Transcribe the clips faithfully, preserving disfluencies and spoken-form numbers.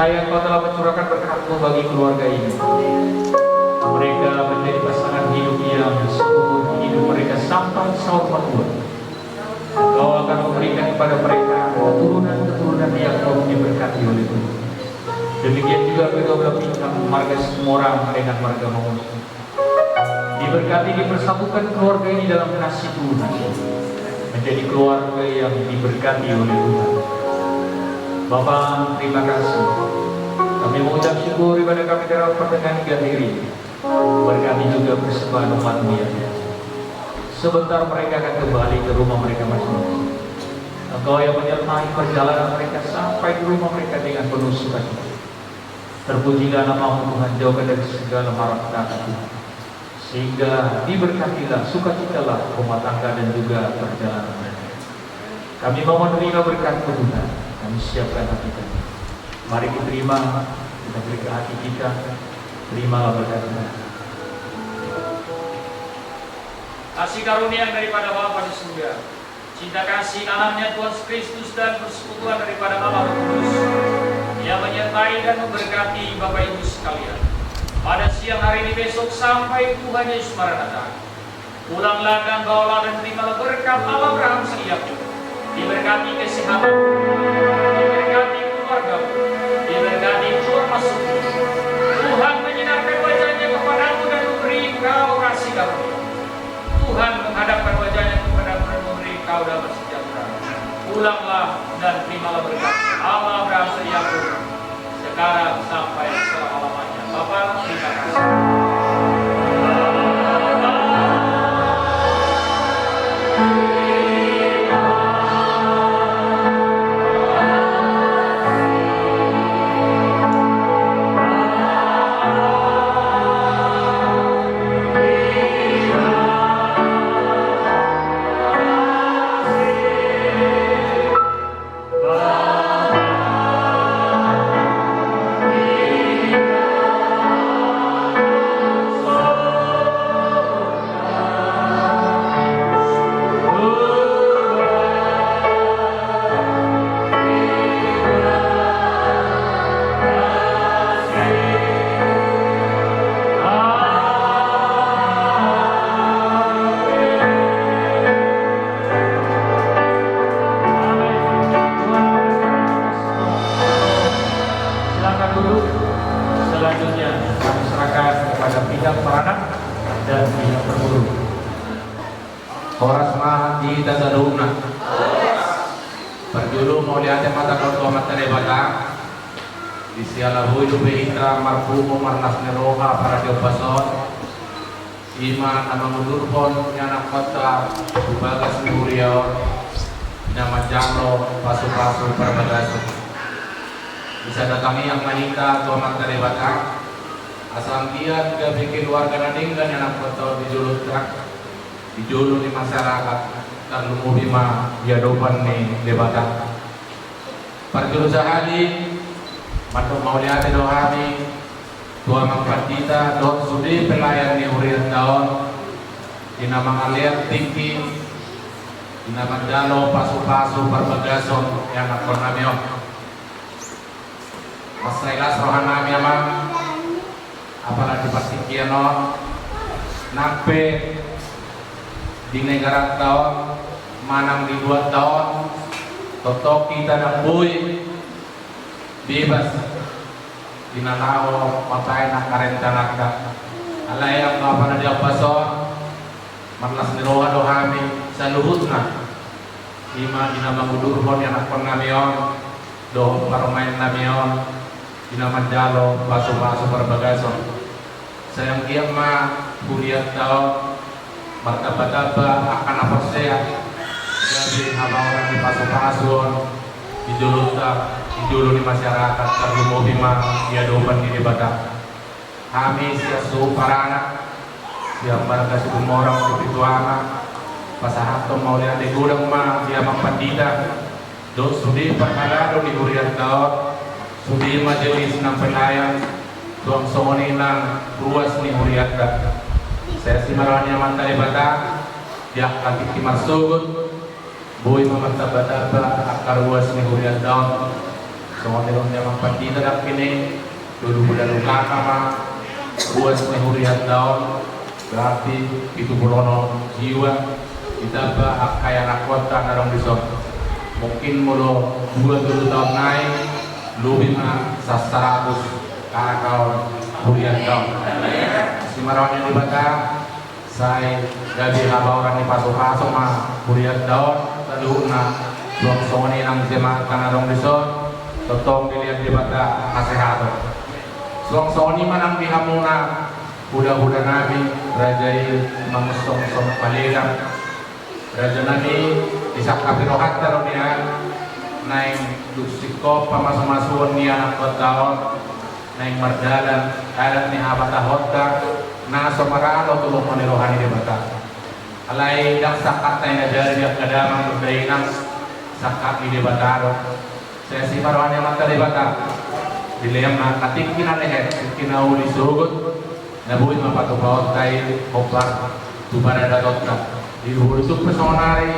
Yang Kau telah mencurahkan berkat-Mu bagi keluarga ini. Mereka menjadi pasangan hidup yang seumur hidup mereka sampai saur matua. Engkau akan memberikan kepada mereka keturunan-keturunan yang penuh diberkati oleh Tuhan. Demikian juga kedua belah pihak, marga Situmorang dengan marga Mangun. Diberkati, dipersatukan keluarga ini dalam kasih Tuhan, menjadi keluarga yang diberkati oleh Tuhan. Bapa, terima kasih. Kami mengucap syukur ibadah kami dalam pertengahan ibadah ini. Berkati juga persembahan umat-Mu yang sebentar mereka akan kembali ke rumah mereka masing-masing. Engkau yang menyertai perjalanan mereka sampai di rumah mereka dengan penuh sukacita. Terpujilah nama-Mu, Tuhan, jauhkan dari segala malapetaka, Tuhan, sehingga diberkatilah, sukacitalah rumah tangga dan juga perjalanan mereka. Kami mau menerima berkat-Mu, Tuhan. Kami siapkan hati kami. Mari kita terima, kita beri ke hati kita. Terimalah berkat-Mu. Kasih karunia yang daripada Bapa di surga, cinta kasih Anaknya Tuhan Yesus Kristus, dan persekutuan daripada Allah Roh Kudus, yang menyertai dan memberkati Bapak Ibu sekalian pada siang hari ini, besok, sampai Tuhan Yesus Maranatha. Pulanglah dan bawalah dan terimalah berkat Allah Abraham setiap. Diberkati kesehatan, diberkati keluarga, diberkati keluar masuk. Tuhan menyinarkan wajahnya kepadamu dan memberi engkau kasih karunia. Tuhan menghadapkan wajahnya kepadamu dan memberi engkau damai sejahtera. Pulanglah dan terimalah berkat Allah Abraham setiap. Sekarang sampai selama-lamanya. Bapa, terima kasih. Silakan duduk. Selanjutnya kami serahkan kepada pihak beranak dan pihak berburu. Horas ma di hita saluhutna. Parjolo mauliate ma tandok tu Amanta Debata. Di siala boi dope hita marpungu marlas ni roha parade ombas on. I ma na mangudurhon ni anakkonta tu bagas ni huria on, i na manjalo pasupasu parbagason. Di sada tangiang ma hita tu Amanta Debata, asa anggiat gabe keluarga na denggan ni anakkonta on di jolonta, di jolo ni masyarakat, tarlumobi ma di adopan ni Debata. Parjolo sahali, mandok mauliate do hami tu amang pandita dohot sude pelayan ni hurianta on, di na mangalean tingki, di na manjalo pasupasu parbagason ni anakkonnami on. Mansai las rohanami, amang, apala di partingkian on, nang pe di negaranta on manang di luatta on, tongtong hita ndang boi bebas di na laho mambahen angka rencananta. Alai anggo apala di ombas on, marlas ni roha do hami saluhutna, i ma di na mangudurhon ni anakkonnami on dohot parumaennami on, di na manjalo pasupasu parbagason. Sai anggiat ma hurianta on martambatamba angka na porsea, gabe habaoran ni pasupasu on di jolonta, di jolo ni masyarakat, tarlumobi ma di adopan ni Debata. Hami sian suhut paranak, sian marga Situmorang Sipitu Ama, pasahathon mauliate godang ma di amang pandita dohot sude parhalado ni hurianta on, sude majelis nang pelayan, suang songon i nang ruas ni hurianta. Sai asi ma roha ni Amanta Debata di angka tingki marsogot, boi ma martambatamba angka ruas ni hurianta on. Songon i do, amang pandita, dapot i, tolu pulu ualu K K ma ruas ni hurianta on, berarti pitu pulu onom jiwa, ditamba angka ianakhonta na adong dison. Mungkin molo dua tolu taon nai, lobi ma saratus K K on hurianta on. Asi ma roha ni Debata, sai gabe habaoran ni pasupasu ma hurianta on saluhutna, suang songon i nang jemaatta na adong dison, tongtong dilehon Debata hasehaton. Suang songon i ma nang di hamuna hulahula nami, raja i Simangunsong Sonak Malela. Raja nami, disangkapi rohanta do nian, naeng dung singkop pamasumasuon ni anakhonta on, naeng mardalan adat ni habatahonta, na so maralo tu lomo ni roha ni Debata. Alai ndang sangkap na inajari di angka damang dohot dainang, sangkap ni Debata do. Sai asi ma roha ni Amanta Debata, dilehon ma angka tingki na lehet, tingki na uli sogot, na boi ma patupaonta i hombar tu paradatonta. Di bulu tung pe sonari,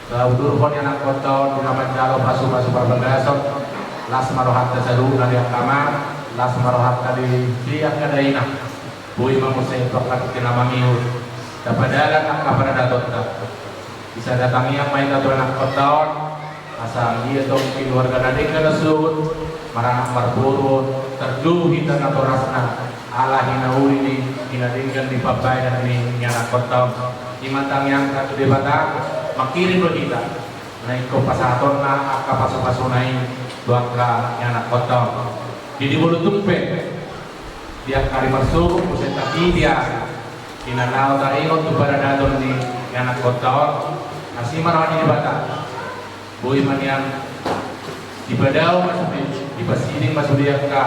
saudurhon ni anakhonta on di na manjalo pasupasu parbagason, las ma rohanta saluhutna di angka amang, las ma rohanta di, di angka dainang. Boi ma muse tu angka tingki na mangihut, tapadalan angka paradatonta. Di sada tangiang ma hita tu anakhonta on, asa anggiat tong keluarga na denggan na suhut, maranak marboru, tarlumobi hita natorasna, ala hinauli ni, hinadenggan ni pambahenan ni, ni anakhonta on. I ma tangiangta tu Debata, mangkirim do hita na ingkon pasahatonna angka pasupasuna i tu angka ianakhonta on. Di, di bulu tung pe, di angka ari marsogot, muse tangkas i di na laho taringot tu paradaton ni ianakhonta on, asi ma roha ni Debata. Boi ma nian dipadao ma sude, dipasiding ma sude angka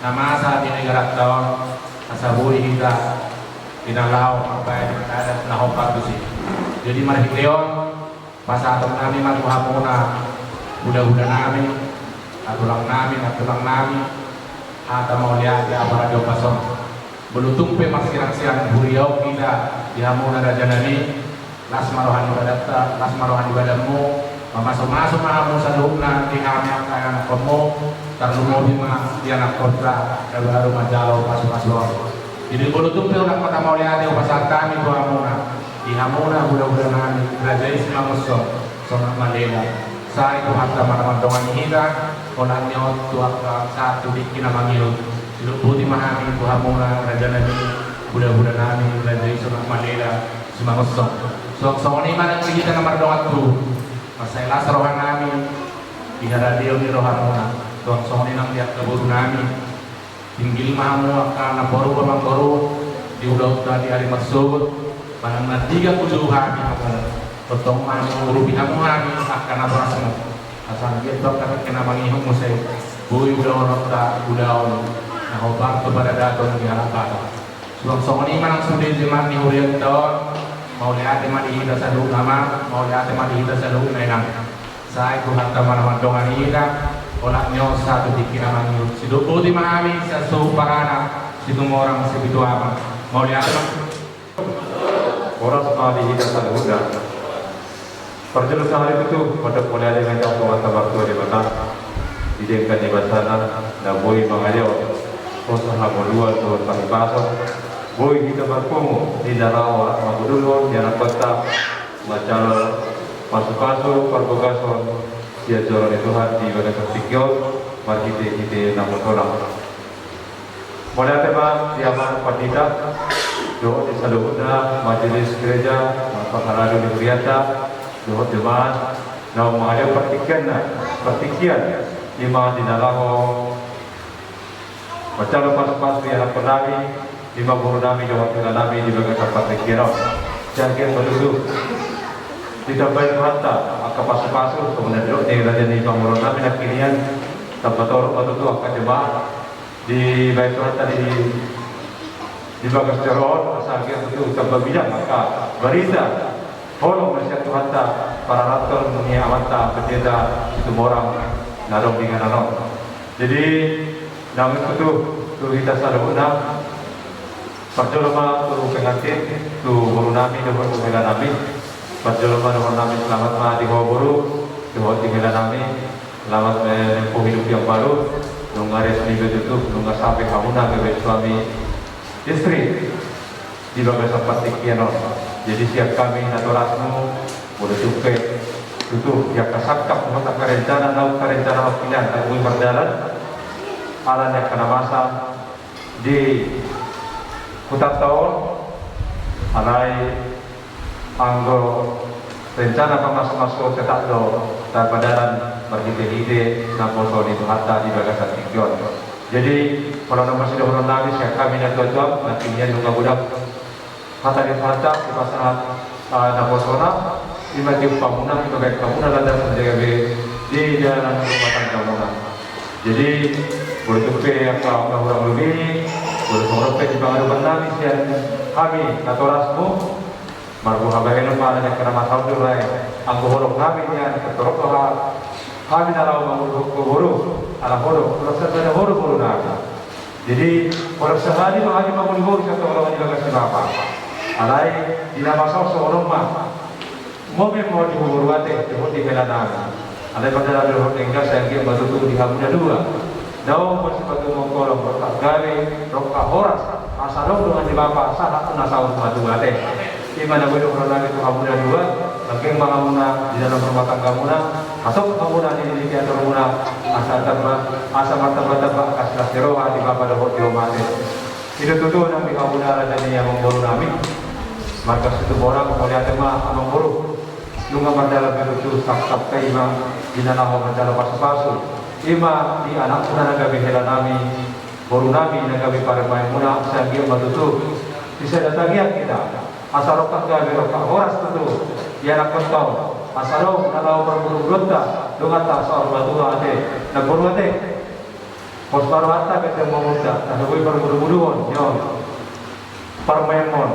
na masa di negaranta on, asa boi hita di na laho mambahen adat na hombar tusi. Jadi marhite on, pasahaton nami ma tu hamuna hulahula nami, nantulang nami, nantulang nami, hata mauliate apala di ombas on. Molo tung pe marsirang sian huria on hita di hamuna raja nami, las ma roha ni badanta, las ma roha ni badanmu, mamasumasu ma hamu saluhutna di hami angka ianakhonmu, tarlumobi ma di anakhonta na baru manjalo pasupasu on. Jadi molo tung pe holan hata mauliate hupasahat hami tu hamuna, di hamuna hulahula nami, raja i Simangunsong Sonak Malela. Sai Tuhanta ma na mandongani hita, holan ni on tu angka sahat tu tingki na mangihut. Sidok boti ma hami tu hamuna raja nami, hulahula nami, raja i Sonak Malela, Simangunsong. Suang songon i ma nang di hita na mardongan tubu. Mansai las roha nami di haradeon ni rohamuna. Suang songon i nang di angka boru nami. Tinggil ma hamu angka namboru pamangboru di ulaonta di ari marsogot, manang na tinggal tu jolo hami hamu, tongtong ma hamu urupi hamu hami angka natorasmu. Asa anggiat tu angka tingki na mangihut muse, boi ulaonta ulaon na hombar tu paradaton di halak Batak. Suang songon i ma nang sude jemaat ni hurianta on, mauliate ma di hita saluhutna amang, mauliate ma di hita saluhutna inang. Sai Tuhanta ma na mandongani hita, holan ni on sahat tu tingki na mangihut. Sidok boti ma hami sian suhut paranak, Situmorang Sipitu Ama. Mauliate ma. Horas ma di hita saluhutna. Parjolo sahali tutu, mandok mauliate ma hita tu Amanta Martua Debata, di denggan ni basana na boi mangalehon hosa hangoluan dohot pasupasu, boi hita marpungu di na laho mangudurhon di anakhonta, manjalo pasupasu parbagason sian joro ni Tuhan di bagasan tingki on, marhitehite na mangudurhon. Mauliate ma di amang pandita dohot di saluhutna majelis gereja, parhalado ni hurianta dohot jemaat naung mangalehon partingkianna, partingkian i ma di na laho manjalo pasupasu di anakhon nami, i ma boru nami dohot hela nami di bagasan partingkian on. Sai anggiat ma tutu ditambai Tuhanta angka pasupasu, songon na nidok ni raja ni pamoruon nami nangkin, tamba torop ma tutu angka jemaat dibahen Tuhanta di, di bagas joro on, asa anggiat tutu tamba bidang angka barita holong na sian Tuhanta pararathon ni amanta Pendeta Situmorang na adong di inganan on. Jadi, naeng tutu tu hita saluhutna, parjolo ma tu pengantin, tu boru nami dohot tu hela nami. Parjolo ma dohonon nami selamat ma di ho boru dohot di hela nami. Selamat menempuh hidup yang baru. Nunga resmi be tutu, nunga sah be hamuna gabe suami istri di bagasan partingkian on. Jadi sian hami natorasmu, molo tung pe tutu di angka sangkap dohot angka rencana naung tarencanahon hian, na boi mardalan ala ni angka na masa di hutanta on, alai anggo rencana pamasumasuon tetap do tarpadalan marhitehite naposo ni Tuhanta di bagasan tingki on. Jadi, molo na masidohonon nami sian hami natuatuam, nangkin nian nunga godang hata ni Tuhanta dipasahat, ah, naposona, ima tiop hamuna, ima baen hamuna landasan na gabe di dalan rumah tanggamuna. Jadi, molo tung pe angka na hurang lobi, molo songon on pe di pangaduan nami sian hami natorasmu, marboha bahenon ma na jangkon na masa on do lae, anggo holong nami nian, torop do hami na laho mangolu boru, ala ho do, molo sada boru, boru nami. Jadi, molo sahali ma hami mangolu boru sian tonga-tonga ni bagas ni bapa. Alai, di na masa on songon on ma. Momi ma di boru ate, dohot di hela nami. Alai pardalanan dohot denggan sai anggiat ma tutu di hamu na dua. Daong ma sipatupaon holong, rongkap gabe, rongkap horas. Asa adong dongan ni bapa, sahat tu na saur matua ate. Ima na boi dohonon nami tu hamu na dua, langkeng ma hamuna di dalam rumah tanggamuna, hatop hamuna dililiti atormuna, asa tamba, asa martamba-tamba angka silas ni roha di bapa dohot di oma ate. I do tutu nang di hamuna raja ni amangboru nami. Marga Situmorang, mauliate ma amangboru. Nunga mardalan be tutu sangkap pe ima di na laho manjalo pasu-pasu. Ima di anakmuna na gabe hela nami, boru nami na gabe parumaenmuna, sai anggiat ma tutu sisada tangiang hita. Asa rongkap gabe rongkap horas tutu di anakkonta on. Asa adong na laho parboru-boruonta, donganta saur matua ate, namboru ate. Pos ma rohanta pe tu amangborunta, na so boi parboru-boruon, nion. Parumaenmon,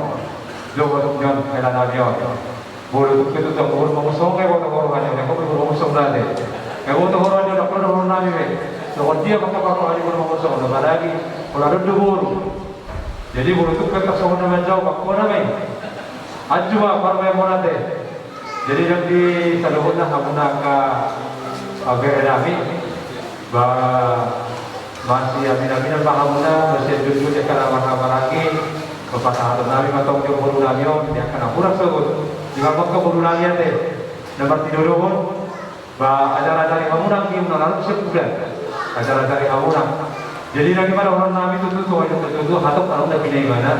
dohot nion hela nami on. Molo tung pe tutu anggo boru mangusung, nga iboto ho roha ni on, nga iboto ho roha ni on, nga iboto ho roha ni on, anggo dohonon nami be. Songon dia mangkaparroha ni boru mangusung, apalagi molo adong do boru. Jadi molo tung pe tarsongon na manjou, anggo nama i. Anju ma parumaenmon ate. Jadi nang di saluhutna hamuna angka, ah, bere nami, ba, masiamin-aminan ma hamuna, masianjujung di angka na marhahamaranggi, pasahaton nami ma tong di boru nami on, di angka na hurang sogot, di hamu angka boru nami ate, na martinodohon, ba, ajar-ajari hamuna anggiat na lalap sian bulan, ajar-ajari hamuna. Jadi nang i ma dohonon nami tutu, tutu, tutu, hatop adong na binaimana,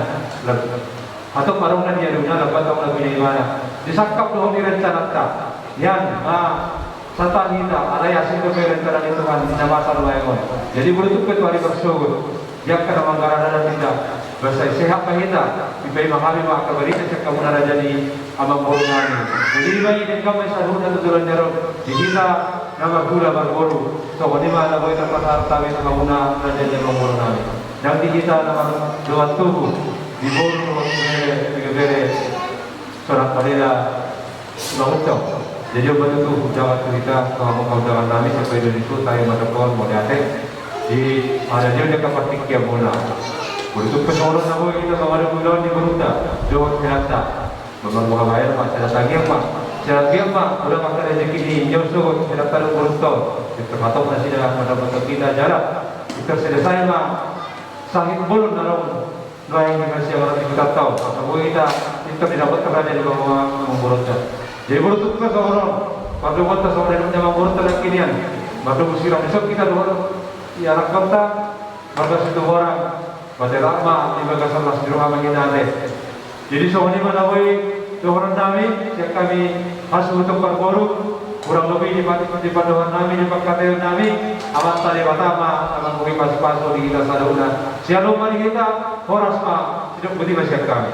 lab-, Hatop adong na niaduna, lambat adong na binaimana. Di sangkap dohot di rencananta. Nian, ah, sata hita, alai asing dope rencana ni Tuhan, na masa nuaeng on. Jadi molo tung pe tu ari parsogot, di angka na manggararadan hita, ba sai sehat ma hita, dipaima hami ma angka barita sian hamuna raja ni amangboru nami. Jadi ima i denggan ma i saluhutna tu joloan ni ari on, di hita na marhula marboru, songon i ma na boi tarpasahat hami tu hamuna raja ni amangboru nami. Nang di hita na mardongan tubu, di boru dohot di bere, di bere, sonak madela, Simanguncang. Jadi on ma tutu undangan tu hita, tu hamu angka undangan nami, sian Paido ni Suhut, tahe ma tongtong mauliate. Di, ala ni on di angka partingkianmuna. Molo tung pe songon on na boi hita mangadu ulaon ni borunta, dohot helanta. Marboha bahenon ma, sada tangiang ma, sada tangiang ma, molo angka rejeki ni on sogot, helanta dohot borunta on. Pintor hatop nasida mandapothon hita jala pintor selesai ma sahit bolon na ro. Nuaeng di masiaman di hutanta on, asa boi hita pintor didapothon raja ni amangborunta. Jadi molo tung pe songon on, pardomuanta songon na nidok ni amangborunta nangkin nian, mardomu sirang dison hita dohot i anakkonta, marga Situmorang, ba tetap ma di bagasan las ni roha ma hita ate. Jadi songon i ma na boi dohonon nami, sian hami hasuhuton parboru, hurang lobi di pa-, di pandohan nami, di pangkataion nami, Amanta Debata ma na manggohi pasupasu di hita saluhutna. Shalom ma di hita, horas ma, sidok boti ma sian hami.